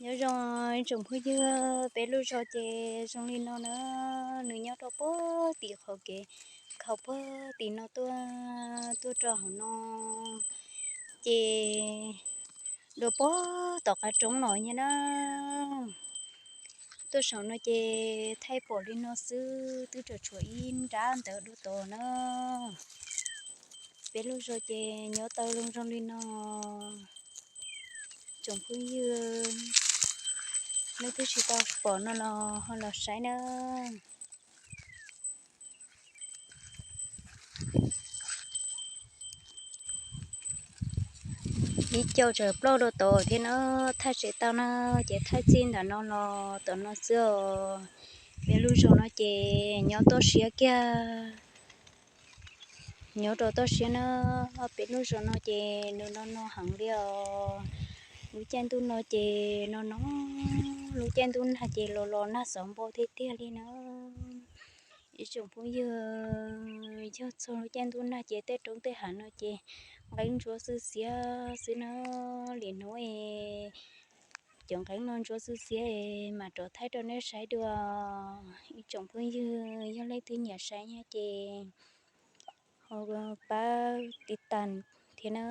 Nyob zoo ib tsoom phooj ywg, peb lub zos ces zoo li no na, nws nyob rau puag tim qhov kev khaus puag tim no tuaj, tuaj rau hauv no, ces dua puag tom qab roob no nyab na. Tuaj saum no ces thaij pom li no xwb, twb tseem tshuav ib nrab ntawd dua tod na. Peb lub zos ces nyob tau zoo zoo li no. Tsoom phooj ywg, leej twg tsis tau pom no los ho los saib na. Ib co tseem ploj dua tod thiab na, thaij tsis tau na, ces thaij txij ntawm no los tom no xwb os. Peb lub zos no ces nyob toj siab kiag, nyob rau toj siab na. Peb lub zos no ces nws no no heev li os. Lub caij ntuj no ces no no, lub caij ntuj nag ces los los nag xov npau tiag tiag li na. Ib tsoom phooj ywg, yog txog lub caij ntuj nag ces tej roob tej hav no ces nqeeb ntsuab xwb xiab xwb na. Lwm hnub es cov nqeeb no ntsuab xwb xiab es mam rov thaij rau nej saib dua. Ib tsoom phooj ywg, yog leej twg nyiam saib nyob ces ho pab tiv tas thiab na.